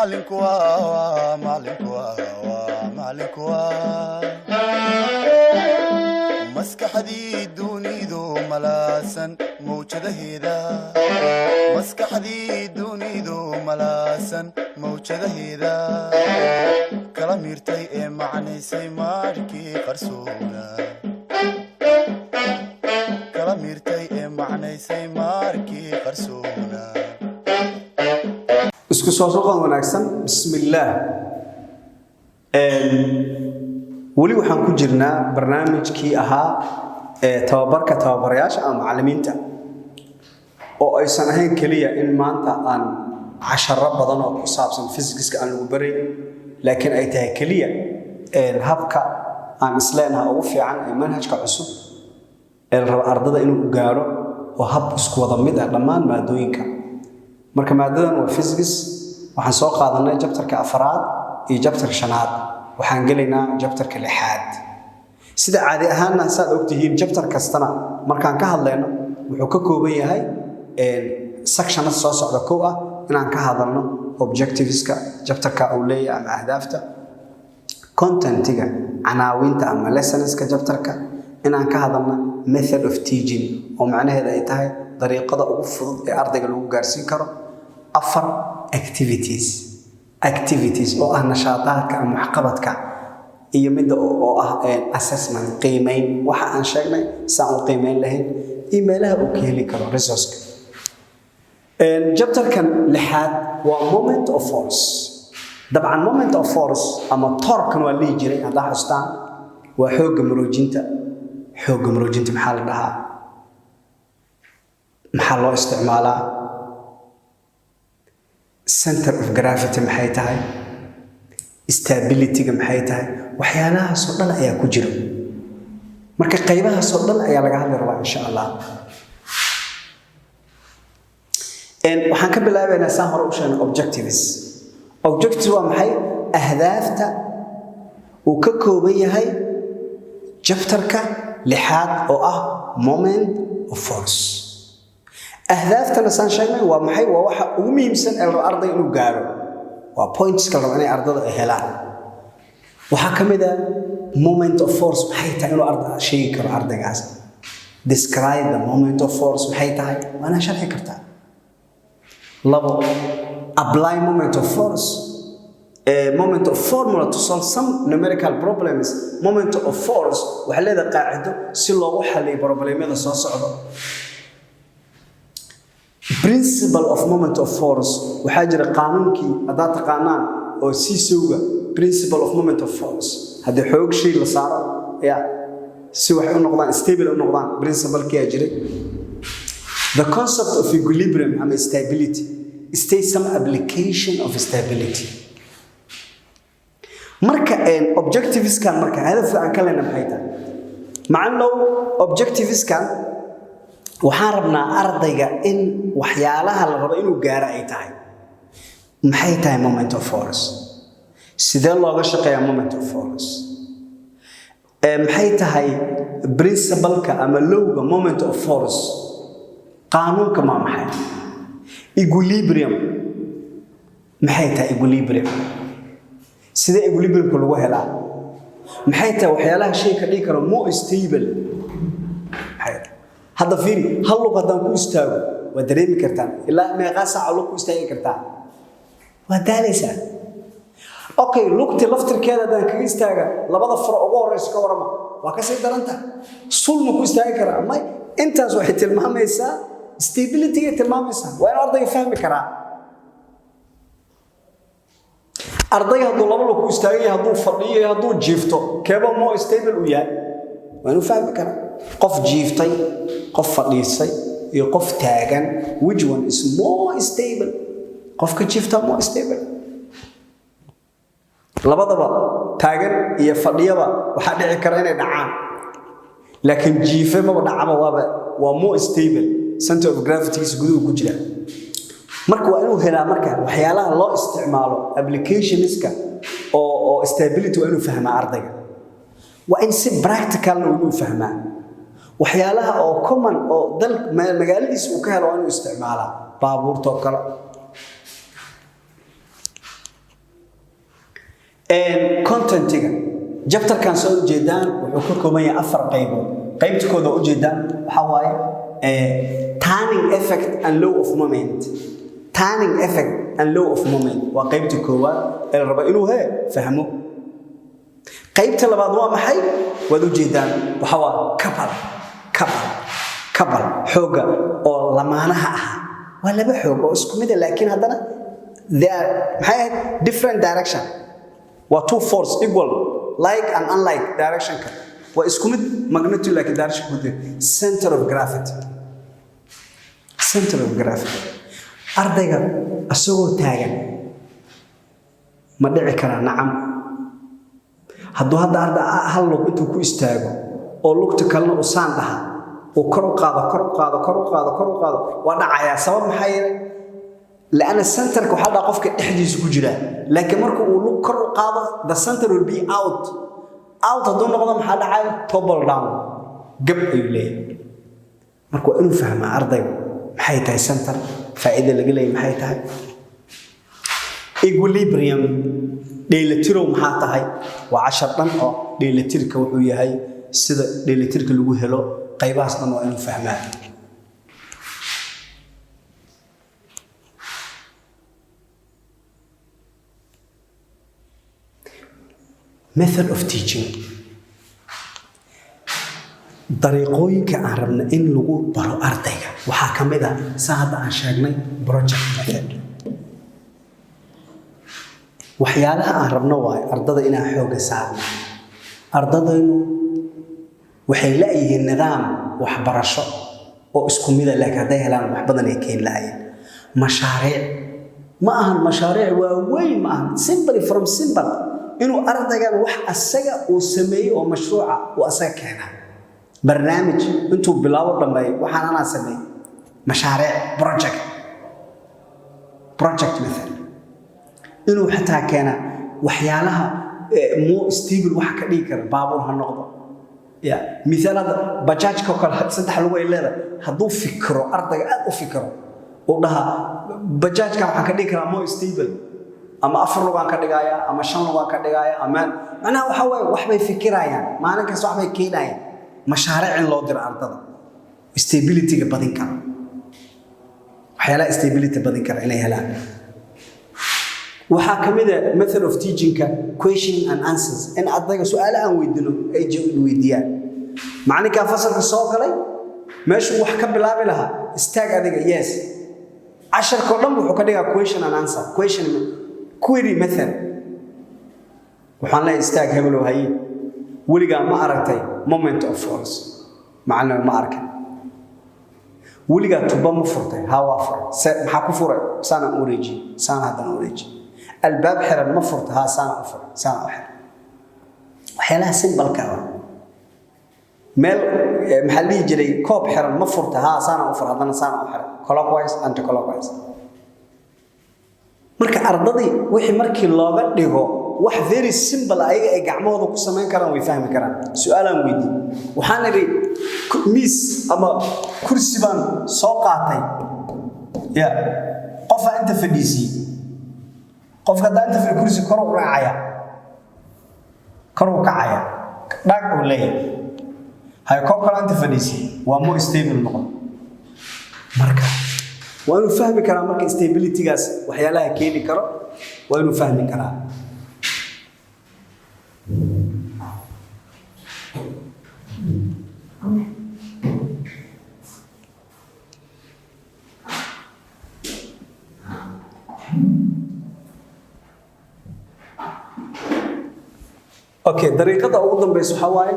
Macalinku waa, macalinku waa, macalinku waa maskaxdii dunidu malaasan mawjadaheeda, maskaxdii dunidu malaasan mawjadaheeda, kala miirtay ee macnaysay maarkii qarsoona, kala miirtay ee macnaysay maarkii qarsoona. Isku soo soqon wanaagsan. Bismillaah. Weli waxaan ku jirnaa barnaamijkii ahaa ee tababarka tababarayaasha ama macallimiinta, oo aysan ahayn keliya in maanta aan casharo badan oo ku saabsan physicska aan lagu barayn, laakiin ay tahay keliya habka aan isleenaha ugu fiican ee manhajka cusub ee la rabo ardada inuu gaaro, oo hab isku wada mid ah dhammaan maadooyinka. Marka maadadan waa physics. Waxaan soo qaadanay chapterka afaraad iyo chapterka shanaad, waxaan gelaynaa chapterka lixaad. Sida caadi ahaanna, saad ogtihiin, chapter kastana markaan ka hadlayno wuxuu ka kooban yahay sectiona soo socda. Kow ah inaan ka hadalno objectiveska chapterka uu leeyahay ama ahdaafta, contentiga, canaawinta ama lessonska chapterka, inaan ka hadalno method of teaching, oo macnaheeda ay tahay dariiqada ugu fudud ee ardayga lagu gaarsiin karo, afar, activities oo ah nashaadaadka ama waxqabadka, iyo midda oo ah assessment, qiimeyn, waxa aan sheegnay saan u qiimeyn lahayn iyo meelaha uu ka heli karo resourceka. Chapterkan lixaad waa moment of force. Dabcan moment of force ama torquekan waa lihi jiray haddaa xustaan, waa xoogga maroojinta. Xoogga maroojinta maxaa la dhahaa? Maxaa loo isticmaalaa? Center of gravity maxay tahay? Stability-ga maxay tahay? Waxyaalahaasoo dhan ayaa ku jiro. Marka qaybahaasoo dhan ayaa laga hadli rabaa, insha Allah. Waxaan ka bilaabaynaa, saan hore u sheegnay, objectives. Objectives waa maxay? Ahdaafta uu ka kooban yahay chapterka lixaad oo ah moment of force. Ahdaaftana, saan sheegnay, waa maxay? Waa waxa ugu muhiimsan ee la rabo ardayga inuu gaaro, waa pointska la rabo inay ardada ay helaan. Waxaa ka mid ah moment of force maxay tahay, inuu arda sheegi karo ardaygaas. Describe the moment of force maxay tahay, waana sharxi kartaa. Labo, apply moment of force, a moment of formula to solve some numerical problems. Moment of force waxay leedahay qaacido si loogu xalliyo problemyada soo socda. Principle of moment of force, waxaa jira qaanuunkii haddaad taqaanaan oo siisowga, principle of moment of force, haddii xoog shay la saaro ya si waxay u noqdaan stable u noqdaan, principlekiyaa jiray. The concept of equilibrium ama stability, state some application of stability. Marka objectiveskan, marka hadafka aan ka lehna maxay tahay, macallow? Objectiveskan waxaan rabnaa ardayga in waxyaalaha la rabo inuu gaaro ay tahay: maxay tahay moment of force? Sidee looga shaqeeyaa moment of force? Maxay tahay principleka ama lawga moment of force? Qaanuunka maa maxay? Equilibrium maxay tahay? Equilibrium, sidee equilibriumka lagu helaa? Maxay tahay waxyaalaha shay ka dhigi karo more stable? Maxay tahay? Hadda fiiri, hal lug haddaan ku istaago, waa dareemi kartaan ilaa meeqaa saaca lug ku istaagi kartaa, waa daalaysaa. Okay, lugti laftirkeeda haddaan kaga istaaga labada faro ugu horeysa, ka warama? Waa kasii daranta. Sul ma ku istaagi karaa? May. Intaas waxay tilmaamaysaa stability-gay tilmaamaysaa. Waa in ardayga fahmi karaa. Ardayga hadduu laba lug ku istaagan yahay, hadduu fadhiyo iyo hadduu jiifto, keeba more stable uu yahay, waa inuu fahmi karaa. Qof jiiftay, qof fadhiisay iyo qof taagan, which one is more stable? Qofka jiiftaa more stable. Labadaba, taagan iyo fadhiyaba, waxaa dhici kara inay dhacaan, laakiin jiife maba dhacaba, waaba waa more stable, center of gravitygiisa guduhu ku jira. Marka waa inuu helaa marka waxyaalaha loo isticmaalo applicationska oo stability, waa inuu fahmaa ardayga. Waa in si practicalna inuu fahmaa waxyaalaha oo common oo dal magaaladiisa uu ka helo, waa inuu isticmaalaa, baabuurtoo kale. Contentiga chapterkan soo ujeedaan wuxuu ka kooban yahay afar qaybood. Qaybta kooda ujeedaan waxaa waaye turning effect and law of moment. Turning effect and law of moment waa qaybta koowaad ee la rabo inuu fahmo. Qaybta labaad waa maxay? Waad ujeedaan, waxaa waa couple, couple, couple, xoogga oo lamaanaha ah. Waa laba xoog oo isku mid ah, laakiin haddana they are, maxay ahayd, different direction. Waa two force equal, like and unlike directionka. Waa isku mid magnitude, laakiin direction ku center of gravity. Center of gravity, ardayga asagoo taagan ma dhici karaa? Nacam. Hadduu hadda arday hal lug intuu ku istaago oo lugta kalena uu saan dhaha, uu kor u qaado, kor u qaado, kor u qaado, kor u qaado, waa dhacayaa. Sabab maxaa yeelay? لأن centerka waxaa dhaca qofka dhexdiisa ku jira, laakiin marka uu lug kor u qaado, the center will be out. Out hadduu noqdo, maxaa dhacaya? Topple down, gab ayuu leeyahay. Marka waa inuu fahmaa ardaygu maxay tahay center, faa'iida laga leeyahay maxay tahay, equilibrium, dheelitirow maxaa tahay. Waa cashar dhan oo dheelitirka wuxuu yahay, sida dheelitirka lagu helo, qaybahaas dhan waa inuu fahmaa. Method of teaching, dariiqooyinka aan rabna in lagu baro ardayga waxaa ka mid ah, saa hadda aan sheegnay, project method. Waxyaalaha aan rabno waayo ardada inaan xoogga saarno. Ardadaynu waxay la'yihiin nidaam waxbarasho oo isku mida, laakiin hadday helaan wax badan ay keeni lahayeen. Mashaariic ma ahan, mashaariic waaweyn ma ahan, simply from simple inuu ardaygan wax asaga uu sameeyey oo mashruuca uu asaga keenaa, barnaamij intuu bilaabo dhammeeyo, waxaan anaa sameeyey. Mashaariic, project, project method. Inuu xataa keena waxyaalaha more stable wax ka dhigi kara, baabuur ha noqdo ya. Misaal, hadda bajaajka oo kale saddex lugu ay leedahay. Hadduu fikiro ardayga, aad u fikiro, uu dhaha bajaajka waxaan ka dhigi karaa more stable, ama afar lugaan ka dhigayaa ama shan lugaan ka dhigayaa, ama macnaha waxaa waaye wax bay fikirayaan, maalin kasta wax bay keenayaan. Mashaariic in loo diro ardada stability-ga badin kara, waxyaalaha stability badin kara inay helaan. Waxaa ka mid ah method of teachingka question and answers, in ardayga su'aalo aan weydiino, ay weydiiyaan. Macalinkaa fasalka soo galay, meeshuu wax ka bilaabi lahaa, istaag adiga, yes, casharkao dhan wuxuu ka dhigaa question and answer, question query method. Waxaan leeyahay, istaag hebelow, haye, weligaa ma aragtay moment of force? Macallin, ma arkin. Weligaa tuba ma furtay? Haa, waa furay. Se maxaa ku furay? Saanaan u wareejiyey, saana haddana u wareejiyey. Albaab xiran ma furta? Haa, saana u furay, saana u xiran. Waxyaalaha simbalka ah. Meel maxaa la dhihi jiray, koob xiran ma furta? Haa, saana u furay, haddana saana u xiran, clockwise, anti-clockwise. Marka ardadii wixii markii looga dhigo wax very simple, ayaga ay gacmahooda ku samayn karaan, way fahmi karaan. Su-aalaan weydiiyey, waxaan idhi, miis ama kursi baan soo qaatay ya, qofaa inta fadhiisiyey. Qofka haddaa inta fadhi, kursi kor u raacaya, kor u kacaya, dhaag uu leeyahay. Hay, koob kale inta fadhiisiyey, waa more stable noqon. Marka waa inuu fahmi karaa marka stability-gaas waxyaalaha keeni karo waa inuu fahmi karaa. Okay, dariiqada ugu dambeysa waxaa waaye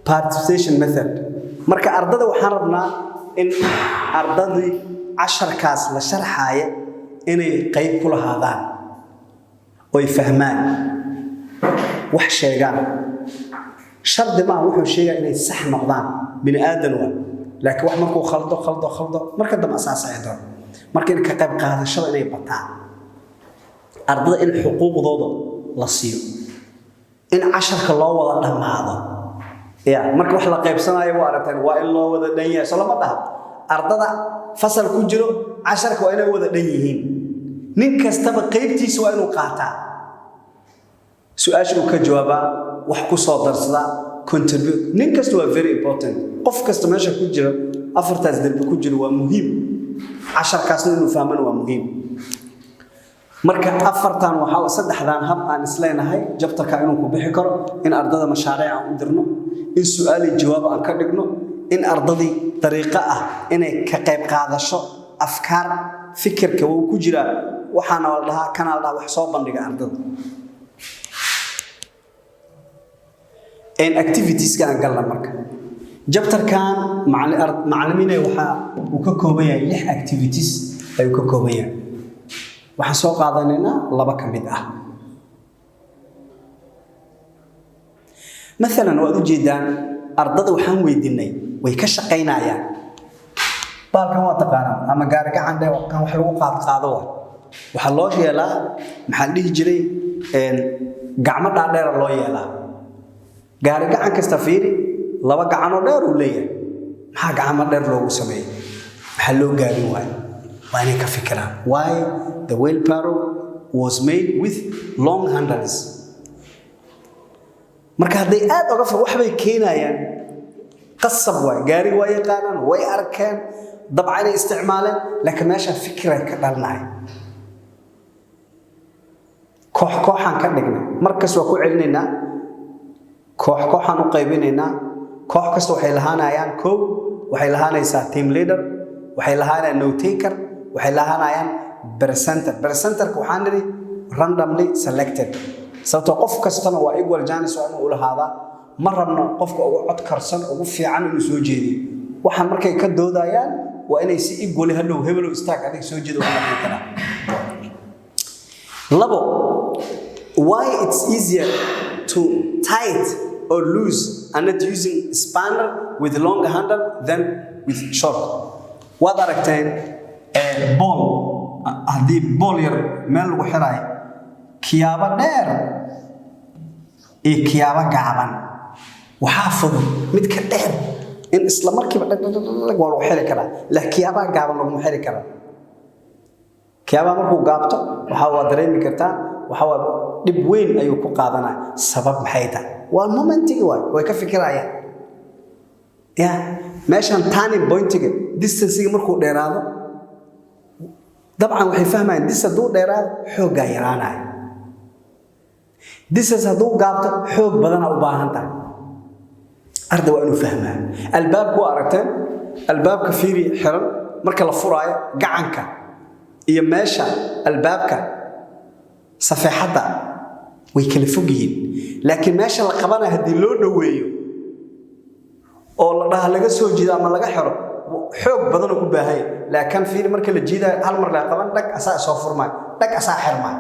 participation method. Marka ardada waxaan rabnaa in ardadii casharkaas la sharxaaya inay qayb ku lahaadaan, oy fahmaan, wax sheegaan. Shardi maaha wuxuu sheegaa inay sax noqdaan, bini aadan waa, laakiin wax markuu khaldo, khaldo, khaldo, marka dambe asaasay doon. Marka in ka qayb qaadashada inay bataan ardada, in xuquuqdooda la siiyo, in casharka loo wada dhammaado ya. Marka wax la qaybsanayo, waa aragteen, waa in loo wada dhan yahay, soo lama dhaha? Ardada fasal ku jiro casharka waa inay wada dhan yihiin, nin kastaba qaybtiisa waa inuu qaataa. Su-aasha uu ka jawaabaa, wax ku soo darsadaa, contribute. Nin kasta waa very important. Qof kasta meesha ku jira, afartaas derbi ku jira, waa muhiim. Casharkaasna inuu fahmana waa muhiim. Marka afartan waxaa saddexdan hab aan isleenahay chapterka inuu ku bixi karo: in ardada mashaariic aan u dirno, in su-aal iyo jawaab aan ka dhigno, in ardadii dariiqo ah inay ka qayb qaadasho afkaar, fikirka wuu ku jiraa, waxaana la dhahaa, kana la dhahaa, wax soo bandhiga ardada. In activitieska aan galna. Marka chapterkan, macallimiinay, waxaa uu ka kooban yahay lix activities ayuu ka kooban yahay. Waxaan soo qaadanaynaa laba ka mid ah. Maalan, waad ujeedaan, ardada waxaan weydiinay, way ka shaqaynayaan. Baalkan waa taqaanaan, ama gaari gacan dhe, kan wax lagu qaadqaado. Wa waxaa loo yeelaa, maxaa la dhihi jiray, gacmo dhaadheera loo yeelaa. Gaari gacan kasta fiiri, laba gacanoo dheer uu leeyahay. Maxaa gacmo dheer loogu sameeyey? Maxaa loo gaabin waayo? Waa inay ka fikiraan. Why the wheelbarrow was made with long handles? Marka hadday aad oga fog, waxbay keenayaan, qasab waay. Gaariga waa yaqaanaan, way arkeen, dabca inay isticmaaleen, laakiin meesha fikiray ka dhalanahay. Koox kooxaan ka dhignay, markas waa ku celinaynaa, koox kooxaan u qaybinaynaa. Koox kasta waxay lahaanayaan, kow, waxay lahaanaysaa team leader, waxay lahaanayaan note taker, waxay lahaanayaan presenter. Presenterka waxaan nidhi randomly selected, sababtoo qof kastana waa equal chance, waa inuu lahaadaa. Ma rabno qofka ugu cod karsan, ugu fiican inuu soo jeediyo. Waxaan markay ka doodayaan waa inay si equally hadhow, hebelow istaag, adiga soo jeedo, waa la dhihi karaa. Labo, why it's easier to tight or loose and not using spanner with long handle than with short? Waad aragteen bool, haddii bool yar meel lagu xirayo, kiyaabo dheer iyo kiyaabo gaaban, waxaa fudud midka dheer in isla markiiba dhag dhag dhag waa lagu xiri karaa, laakiin kiyaabaha gaaban laguma xiri karaa. Kiyaabaha markuu gaabto, waxaa waa dareemi kartaa, waxaa waa dhib weyn ayuu ku qaadanaya. Sabab maxay tahay? Waa momentigi waay, way ka fikirayaan. Ya meeshan turning pointiga, distancega markuu dheeraado, dabcan waxay fahmayaan dis hadduu dheeraado xooggaa yaraanaya, distance hadduu gaabto xoog badana u baahan tahay. Arday waa inuu fahmaa. Albaabku waa aragteen, albaabka fiiri, xiran marka la furaayo, gacanka iyo meesha albaabka safeexadda way kala fog yihiin, laakiin meesha la qabanayo haddii loo dhoweeyo oo la dhaha laga soo jiido ama laga xiro, xoog badanoo u baahan yahay. Laakiin fiiri, marka la jiidayo hal mar la qaban, dhag, asaa soo furmaayo, dhag, asaa xirmaayo.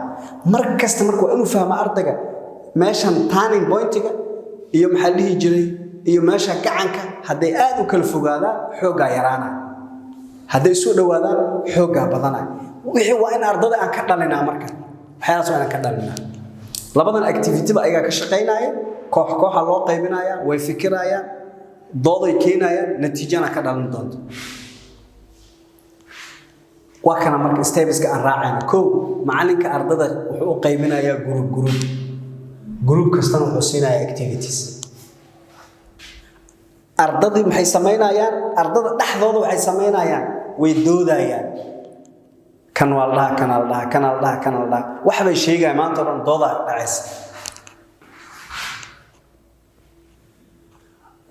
Mar kasta marka waa inuu fahmo ardayga meeshan turning pointiga iyo maxaa la dhihi jiray iyo meesha gacanka. Hadday aad u kala fogaadaan, xooggaa yaraanaya; hadday isu dhowaadaan, xooggaa badanaya. Wixii waa in ardada aan ka dhalinaa. Marka waxyaalaas waa inaan ka dhalinaa. Labadan activity-ba ayagaa ka shaqaynaya. Koox kooxa loo qaybinaya, way fikirayaan, dooday keenayaan, natiijana ka dhalin doonto. Waa kana marka stepska aan raacayna. Kow, macalinka ardada wuxuu u qaybinayaa group group. Group kastana wuxuu siinayaa activities. Ardadii maxay samaynayaan? Ardada dhexdooda waxay samaynayaan, way doodayaan. Kan waa la dhahaa, kan la dhahaa, kan la dhahaa, kan la dhahaa, wax bay sheegayaan. Maanta o dhan doodaa dhacaysa.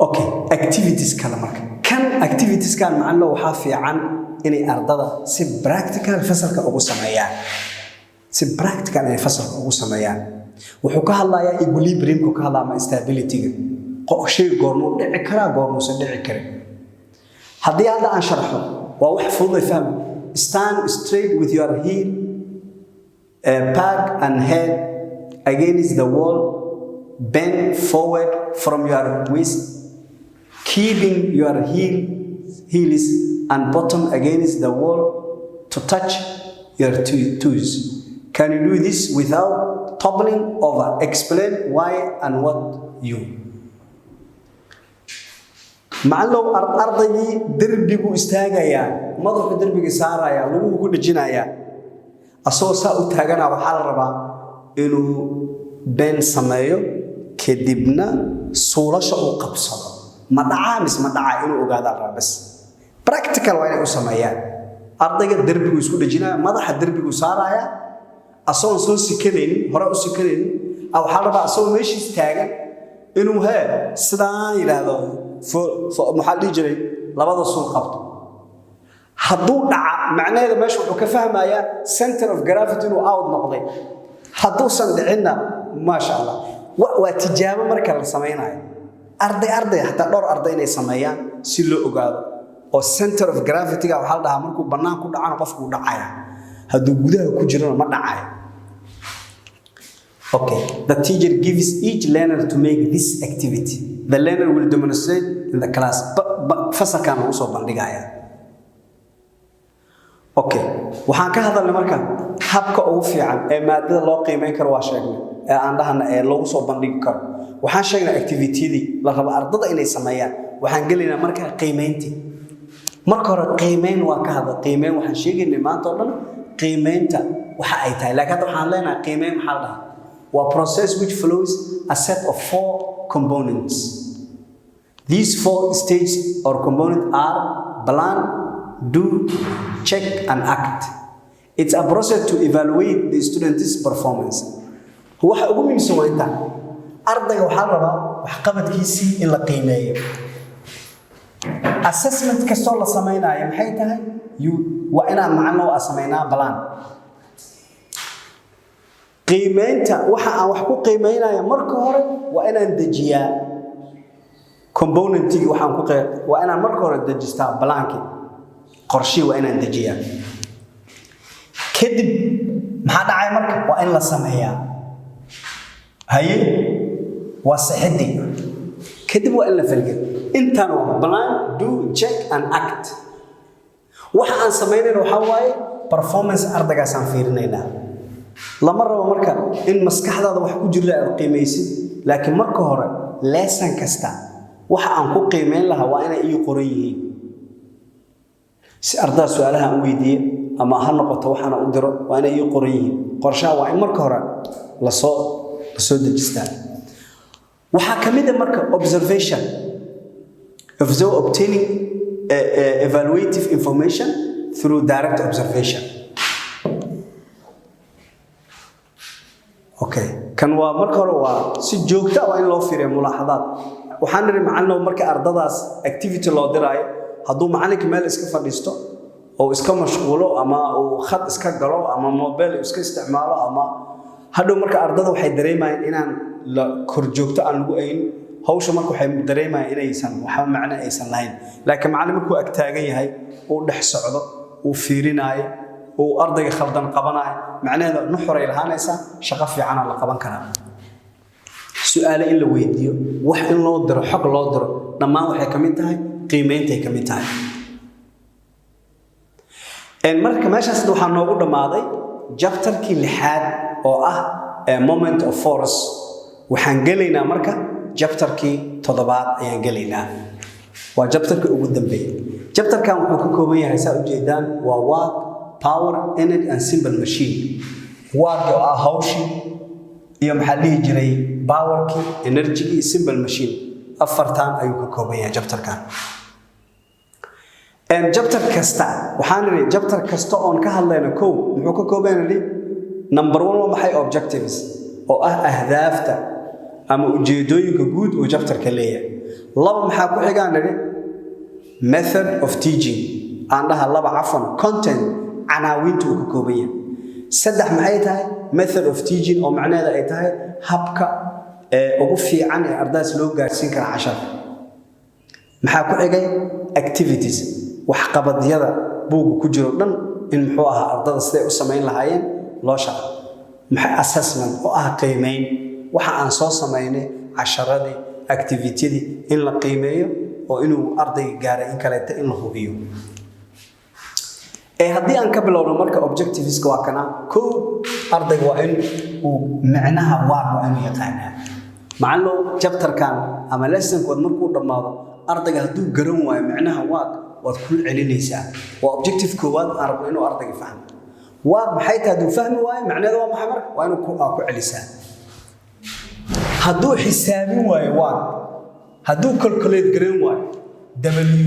Okay, activities kale. Marka kan activitieskan, macallo, waxaa fiican inay ardada si practical fasalka ugu sameeyaan, si practical inay fasalka ugu sameeyaan. Wuxuu ka hadlayaa equilibriumku ka hadlaa ama stability-ga. Shay goormuu dhici karaa, goormuusan dhici karin? Haddii hadda aan sharxo, waa wax fudud ay fahmi. Stand straight with your heel back and head against the wall. Bend forward from your waist, keeping your heels and bottom against the wall to touch your toes. Can you do this without toppling over? Explain why and what you. Macallow, ardaygii derbigu istaagayaa, madaxu derbiga saarayaa, laguhu ku dhejinayaa, asagoo saa u taagana waxaa la rabaa inuu bend sameeyo, kadibna suulasha uu qabsado. Ma dhacaa mise ma dhacaa inuu ogaado la rabaa bas. Practical waa inay u sameeyaan. Ardayga derbigu isku dhejinaya, madaxa derbigu saaraya, asagoon soo sikanaynin, hore u sikanaynin. Waxaa la rabaa asagoo meeshiis taagan inuu hee sidaan yidhaahdo, maxaa la dhihi jiray, labada suul qabto. Hadduu dhaca, macnaheeda meesha wuxuu ka fahmayaa center of gravity inuu out noqday. Hadduusan dhicinna, maasha Allah. Waa tijaabo marka la samaynayo. Arday arday, hataa dhowr arday inay sameeyaan si loo ogaado. Oo center of gravity-ga waxaa la dhahaa markuu bannaan ku dhacana qofku uu dhacaya, hadduu gudaha ku jirana ma dhacayo. Okay, the teacher gives each learner to make this activity. The learner will demonstrate in the class. Fasalkan lagu soo bandhigaya. Okay, waxaan ka hadalnay marka habka ugu fiican ee maadada loo qiimeyn karo waa sheegnay, ee aan dhahana ee loogu soo bandhigi karo. Waxaan sheegnay activity-dii la rabo ardada inay sameeyaan. Waxaan gelaynaa marka qiimeyntii. Marka hore qiimeyn waa ka hadla. Qiimeyn waxaan sheegaynay maanta oo dhan qiimeynta waxa ay tahay. Laakiin hadda waxaan leenahay qiimeyn maxaa la dhahaa? Waa process which follows a set of four components. These four stages or components are plan, do, check, and act. It's a process to evaluate the student's performance. Waxa ugu muhiimsan waa intaa. Ardayga waxaa la rabaa waxqabadkiisii in la qiimeeyo. Assessment kastoo la samaynayo maxay tahay? Waa inaan macno u samaynaa plan. Qiimeynta waxa aan wax ku qiimeynaya marka hore waa inaan dejiyaa componentigii waxaan ku qeyb, waa inaan marka hore dejistaa plan-kii, qorshihii waa inaan dejiyaa. Kadib maxaa dhacay marka? Waa in la sameeyaa. Haye, waa sixidii. Kadib waa in la falgel. Intaan waa plan, do, check and act. Waxa aan samaynayna waxaa waaye performance ardaygaasaan fiirinaynaa. Lama rabo marka in maskaxdaada wax ku jirla aad qiimaysid, laakiin marka hore lesson kasta waxa aan ku qiimeyn lahaa waa inay ii qoran yihiin, si ardada su-aalaha aan u weydiiye ama ha noqoto waxaana u diro, waa inay ii qoran yihiin. Qorshaha waa in marka hore lasoo dejistaa. Waxaa ka mid a marka observation of obtaining evaluative information through direct observation. Okay, kan waa marka hore waa si joogto ah waa in loo fiiriyo mulaaxadaad. Waxaan nidhi macallinow, marka ardadaas activity loo diraayo, hadduu macallinka meel iska fadhiisto oo iska mashquulo ama uu khad iska galo ama mobile iska isticmaalo, ama hadhow marka ardada waxay dareemayaan inaan la kor joogto aan lagu ayn hawsha. Marka waxay dareemayaan inaysan waxba macno aysan lahayn. Laakiin macallin markuu ag taagan yahay, uu dhex socdo, uu fiirinaayo, uu ardayga khaldan qabanayo, macnaheeda nuxuray lahaanaysaa, shaqo fiicana la qaban karaa. Su-aale in la weydiiyo, wax in loo diro, xog loo diro, dhammaan waxay ka mid tahay qiimeyntay ka mid tahay. Marka meeshaas waxaa noogu dhammaaday chapterkii lixaad oo ah moment of force. Waxaan gelaynaa marka chapterkii toddobaad ayaan gelaynaa. Waa chapterkii ugu dambeeyay. Chapterkan wuxuu ka kooban yahay, saa ujeedaan, waa work, power, energy and simple machine. Work oo ah hawshii, iyo maxaa dhihi jiray, powerkii, energygii, simple machine. Afartan ayuu ka kooban yahay chapterkan. Chapter kasta waxaan nidhi, chapter kasta oon ka hadlayno, kow muxuu ka kooban yahay? Number one waa maxay? Objectives, oo ah ahdaafta ama ujeedooyinka guud uu chapterka leeyahay. Laba maxaa ku xigaan nidhi? Method of teaching, aan dhaha laba, cafwan, content, canaawiinta uu ka kooban yahay. Saddex maxay tahay? Method of teaching, oo macnaheeda ay tahay habka ee ugu fiican ee ardaydaas loo gaarsiin kara casharka. Maxaa ku xigay? Activities, waxqabadyada buugga ku jiro dhan in muxuu ahaa ardada siday u samayn lahaayeen loo shaqo. Maxay? Assessment, oo ah qiimeyn waxa aan soo samaynay, casharadii, activitydii in la qiimeeyo oo inuu ardayga gaaray in kaleeta in la hubiyo. Ee haddii aan ka bilowno marka objectiveska, waa kana. Kow, ardayga waa in uu micnaha work waa inuu yaqaanaa. Macallow, chapterkan ama lessonkood markuu dhammaado, ardayga hadduu garan waayo micnaha work, waad ku celinaysaa. Waa objective koowaad aan rabno inuu ardayga fahmo. Work maxay tahay hadduu fahmi waayo, macnaheedu waa maxay? Marka waa inuu ku celisaa. Hadduu xisaabin waayo work, hadduu calculate garan waayo, W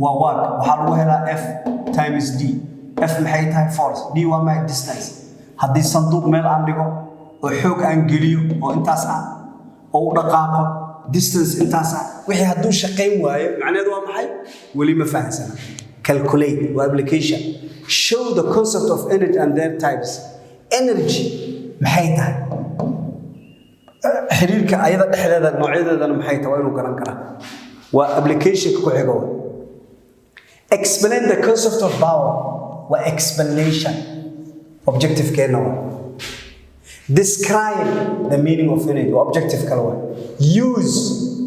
waa work, waxaa lagu helaa F times D. F maxay tahay? Force. D waa maxay? Distance. Haddii sanduuq meel aan dhigo oo xoog aan geliyo oo intaas ah oo u dhaqaaqo distance intaas ah, wixii hadduu shaqayn waayo, macnaheedu waa maxay? Weli ma fahansana. Calculate waa application. Show the concept of energy and their types. Energy maxay tahay? Xiriirka ayada dhexdeeda, noocyadeedana maxay tahay, waa inuu garan karaa. Waa applicationka ku xigo. Explain the concept of power waa explanation, objective keena waa. Describe the meaning of energy waa objective kale waa. Use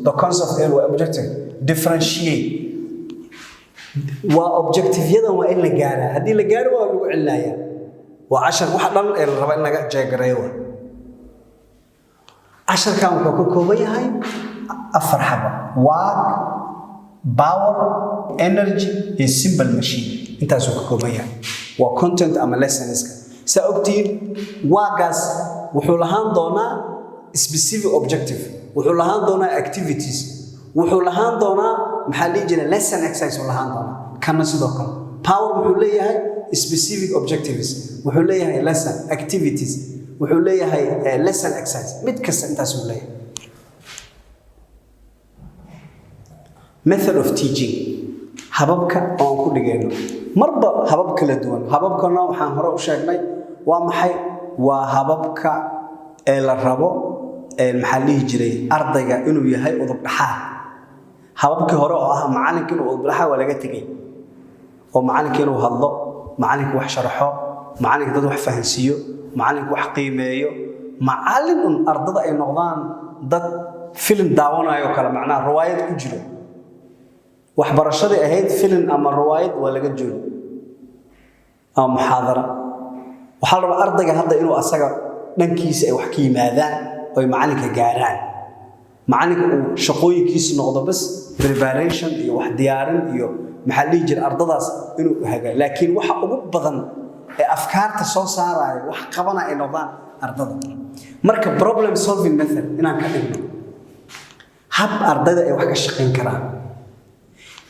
the concept of energy waa objective. Differentiate waa objectiveyadan, waa in la gaaraa. Haddii la gaaro, waa lagu celinayaa. Waa cashar waxa dhan ee la raba in laga jeegareeyo. Waa casharkan wuxuu ka kooban yahay afar xaba: work, power, energy iyo simple machine. Intaasuu ka kooban yahay, waa content ama lessonska. Saa ogtihiin, waagaas wuxuu lahaan doonaa specific objective, wuxuu lahaan doonaa activities, wuxuu lahaan doonaa, maxaa dhihi jiray, lesson exercise uu lahaan doonaa. Kana sidoo kale, power wuxuu leeyahay specific objectives, wuxuu leeyahay lesson activities, wuxuu leeyahay lesson exercise. Mid kasta intaasuu leeyahay. Method of teaching, hababka oo aan ku dhigayno marba habab kala duwan. Hababkana waxaan hore u sheegnay waa maxay? Waa hababka ee la rabo ee, maxaa dhihi jiray, ardayga inuu yahay udub dhaxaad. Hababkii hore oo ah macalinka inuu udub dhaxaad waa laga tegey, oo macalinka inuu hadlo, macalinka wax sharaxo, macalinka dad wax fahansiiyo, macalinka wax qiimeeyo, macalin un ardada ay noqdaan dad filin daawanayo kale, macnaha riwaayad ku jiro. Waxbarashadii ahayd filin ama riwaayad waa laga joogi, ama muxaadara. Waxaa la rabaa ardayga hadda inuu asaga dhankiisa ay wax ka yimaadaan oo ay macalinka gaaraan. Macalinka uu shaqooyinkiisu noqdo bas preparation iyo wax diyaarin iyo, maxaa la dhihi jira, ardadaas inuu haga, laakiin waxa ugu badan ee afkaarta soo saaraya, wax qabana, ay noqdaan ardada. Marka problem solving method inaan ka dhigno hab ardayda ay wax ka shaqayn karaan.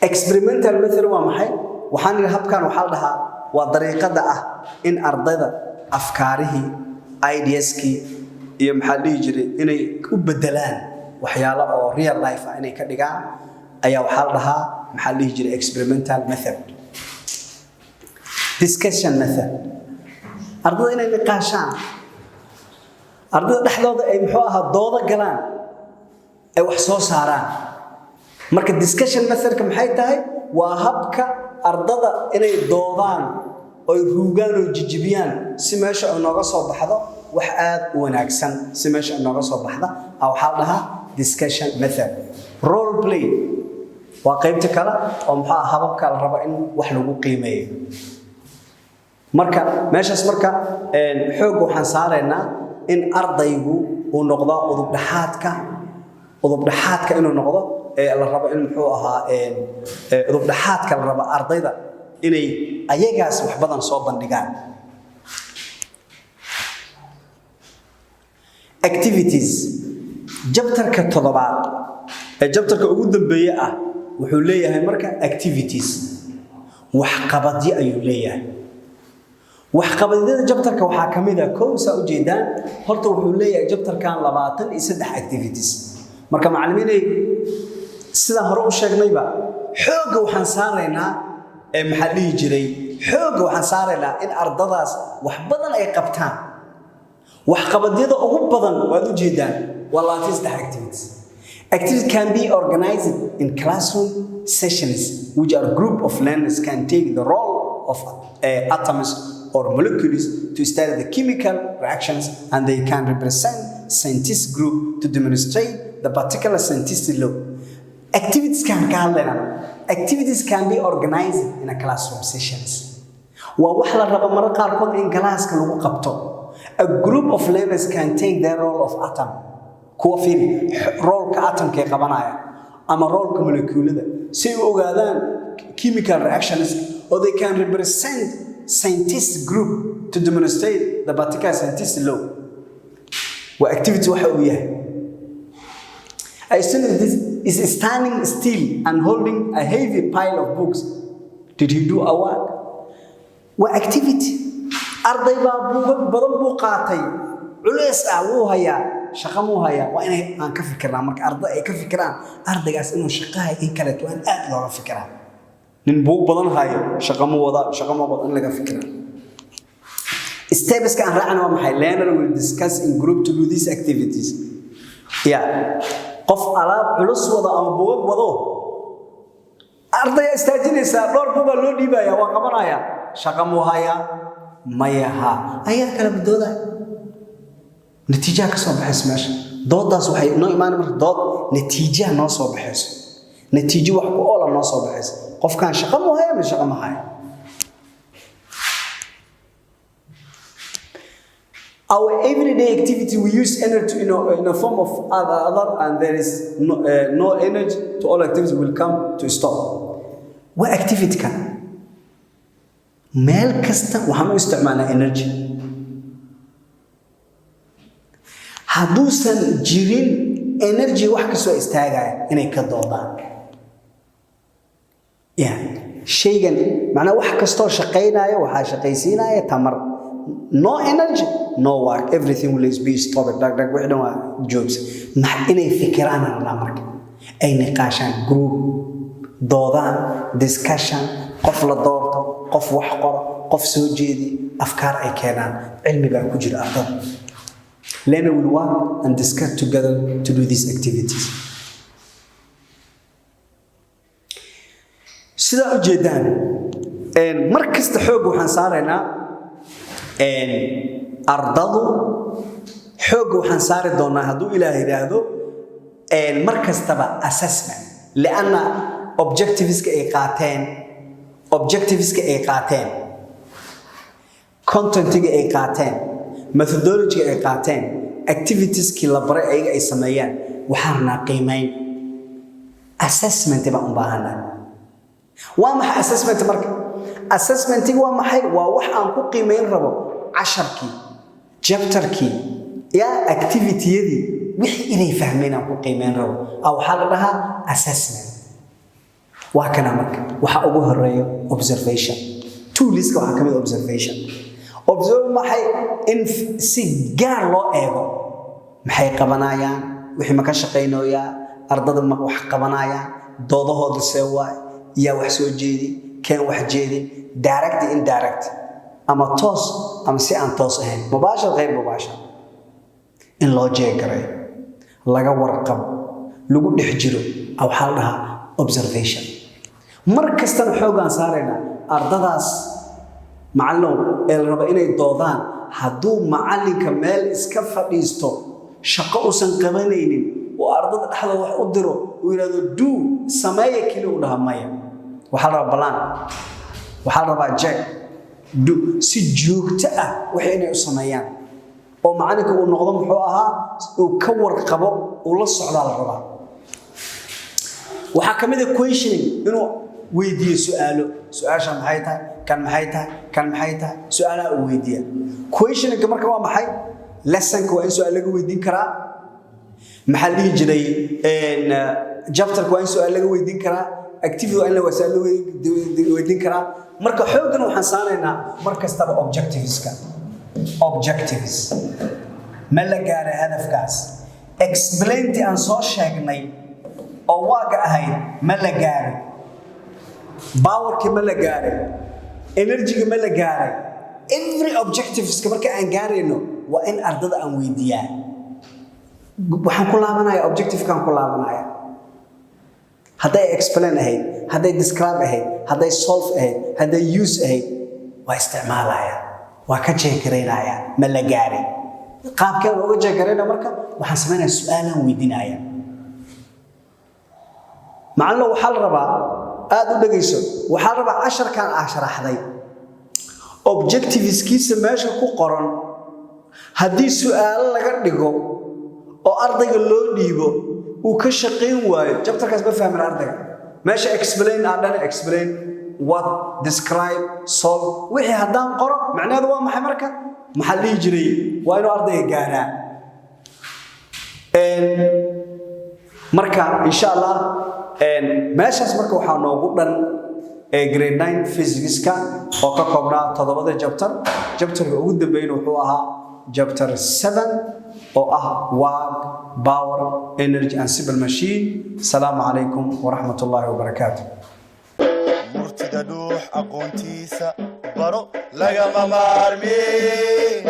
Experimental method waa maxay? Waxaan nidhi habkan waxaa la dhahaa waa dariiqada ah in ardayda afkaarihii, ideaskii iyo, maxaa la dhihi jiray, inay u bedelaan waxyaalo oo real life ah inay ka dhigaan ayaa waxaa la dhahaa, maxaa la dhihi jiray, experimental method. Discussion method, ardayda inay niqaashaan, ardayda dhexdooda ay, muxuu ahaa, doodo galaan, ay wax soo saaraan. Marka discussion methodka maxay tahay? Waa habka ardada inay doodaan oy ruugaan oo jijibiyaan si meesha ay nooga soo baxdo wax aad u wanaagsan. Si meesha ay nooga soo baxda waxaa la dhahaa discussion method. Role play waa qaybta kale oo, muxuu ah, hababka la rabo in wax lagu qiimeeyo. Marka meeshaas marka xoogga waxaan saaraynaa in ardaygu uu noqdo udubdhaxaadka, udubdhaxaadka inuu noqdo ee la rabo in, muxuu ahaa, udubdhaxaadka la rabo ardayda inay ayagaas wax badan soo bandhigaan. Activities, chapterka toddobaad ee chapterka ugu dambeeye ah wuxuu leeyahay marka activities, waxqabadyo ayuu leeyahay. Waxqabadyada chapterka waxaa ka mid ah kow, saa ujeedaan, horta wuxuu leeyahay chapterkan 23 activities. Marka macallimiinay, sidaan hore u sheegnayba, xoogga waxaan saaraynaa ee, maxaa dhihi jiray, xoogga waxaan saaraynaa in ardadaas wax badan ay qabtaan. Waxqabadyada ugu badan waad ujeedaan, waa 23 activities. Activities can be organized in classroom sessions, which are group of learners can take the role of atoms or molecules to study the chemical reactions, and they can represent scientist group to demonstrate the particular scientific law. Activities can ka hadlaynaa. Activities can be organized in a classroom sessions. Waa wax la rabo marar qaarkood in classka lagu qabto. A group of learners can take their role of atom. Kuwa fiiri, roolka atomka ay qabanaya ama roolka molecuulada si ay u ogaadaan chemical reactions, or they can represent scientist group to demonstrate the particular scientist law. Waa activity waxa uu yahay. A student is standing still and holding a heavy pile of books. Did he do a work? Waa activity. Arday baa buugag badan buu qaatay, culeys ah wuu hayaa, shaqo muu hayaa? Waa inay aan ka fikirnaa. Marka arday ay ka fikiraan ardaygaas inuu shaqahay in kaleeto, waa in aad looga fikiraa. Nin buug badan hayo, shaqo ma wada, shaqo ma wada, in laga fikiraa. Steps-ka aan raacana waa maxay? Learner will discuss in group to do these activities. Yeah, qof alaab culus wado ama buugag wado, ardaya istaajinaysaa, dhowr buugaa loo dhiibaya, waa qabanaya, shaqa muu hayaa? Mayaha ayaa kala badooda, natiijaha ka soo baxaysa meesha doodaas waxay noo imaan. Marka dood natiijaha noo soo baxayso, natiijo wax ku oola noo soo baxayso, qofkan shaqa muu haya ma shaqa ma haya. Our everyday activity, we use energy in a form of other, and there is no energy to all activities will come to stop. Waa activity kan. Meel kasta waxaan u isticmaalnaa energy. Hadduusan jirin energy, wax kastoo istaagaya inay ka doodaan. Ya, shaygan macnaa wax kastoo shaqaynaya waxaa shaqaysiinaya tamar. No energy, no work, everything will be stopped. Dhag dhag, wixii dhan waa joogsa. Max inay fikiraan rabnaa marka ay niqaashaan, group doodaan, discussion, qof la doorto, qof wax qoro, qof soo jeedi, afkaar ay keenaan. Cilmi baa ku jira ardada. Learner will work and discuss together to do these activities. Sidaa u jeedaan, mar kasta xoog waxaan saaraynaa ardadu. Xoogga waxaan saari doonaa, hadduu Ilaah yidhaahdo, mar kastaba assessment, lianna objectiveska ay qaateen, contentiga ay qaateen, methodologyga ay qaateen, activitieskii la baray ayaga ay sameeyaan, waxaan rabnaa qiimayn. Assessment baan u baahanaa. Waa maxay assessment marka? Assessmentiga waa maxay? Waa wax aan ku qiimayn rabo casharkii, chapterkii, ya activity-yadii, wixii inay fahmeen aan ku qiimayn rabo a waxaa la dhahaa assessment. Waa kana marka waxa ugu horeeyo observation. Toolska waxaa ka mid observation. Observe maxay? In si gaar loo eego maxay qabanayaan, wixii ma ka shaqaynoyaa, ardada ma wax qabanayaan, doodahooda see waay, yaa wax soo jeedi, keen wax jeedin, direct, indirect, ama toos ama si aan toos ahayn, mubaashir, غير mubaashir, in loo jeegareeyo, laga warqabo, lagu dhex jiro, waxaa la dhahaa observation. Mar kastana xoogaan saaraynaa ardadaas. Macallinow, ee la raba inay doodaan, hadduu macallinka meel iska fadhiisto, shaqo uusan qabanaynin, oo ardada dhexdooda wax u diro, uu yidhahdo do, sameeya keli, u dhaha, maya. Waxaa la rabaa balaan, waxaa la rabaa check, do, si joogto ah waxay inay u sameeyaan, oo macallinka uu noqdo muxuu ahaa uu ka warqabo, uu la socdaa la rabaa. Waxaa ka mid ah questioning, inuu weydiiyo su'aalo. Su-aasha maxay tahay? Kan maxay tahay? Kan maxay tahay? Su-aalaha uu weydiiya, questioningka marka waa maxay? Lessonka waa in su-aal laga weydiin karaa. Maxaa la dhihi jiray, chapterka waa in su-aal laga weydiin karaa, activity waa in la su-aal laga weydiin karaa. Marka xooggan waxaan saaraynaa mar kastaba objectiveska. Objectives ma la gaaray hadafkaas? Explaintii aan soo sheegnay oo waaga ahayd ma la gaaray? Powerkii ma la gaaray? Energyga ma la gaaray? Every objectiveska marka aan gaarayno waa in ardada aan weydiiyaa. Waxaan ku laabanaya objectivekaan ku laabanaya, hadday explain ahayd, hadday describe ahayd, hadday solve ahayd, hadday use ahayd, waa isticmaalaya, waa ka jeekaraynaya ma la gaaray. Qaabkeen uga jeekarayna marka waxaan samaynaya su-aalaan weydiinaya. Macallin, waxaa la rabaa aada u dhegayso. Waxaa la rabaa casharkan ah sharaxday, objectiveskiisa meesha ku qoran, haddii su-aalo laga dhigo oo ardayga loo dhiibo, uu ka shaqayn waayo, chapterkaas ma fahmin ardayga. Meesha explain aan dhana, explain what, describe, solve, wixii haddaan qoro, macnaheedu waa maxay? Marka maxaa la dhihi jiray, waa inuu ardayga gaaraa. Marka insha Allah meeshaas marka waxaa noogu dhan ee grade 9 physicska oo ka koobnaa toddobada chapter. Chapterka ugu dambeeyna wuxuu ahaa chapter 7 oo ah work, power, energy and simple machine. Asalaamu calaykum waraxmat ullaahi wabarakaatu. Murtida dhuux aqoontiisa baro, lagama maarmin.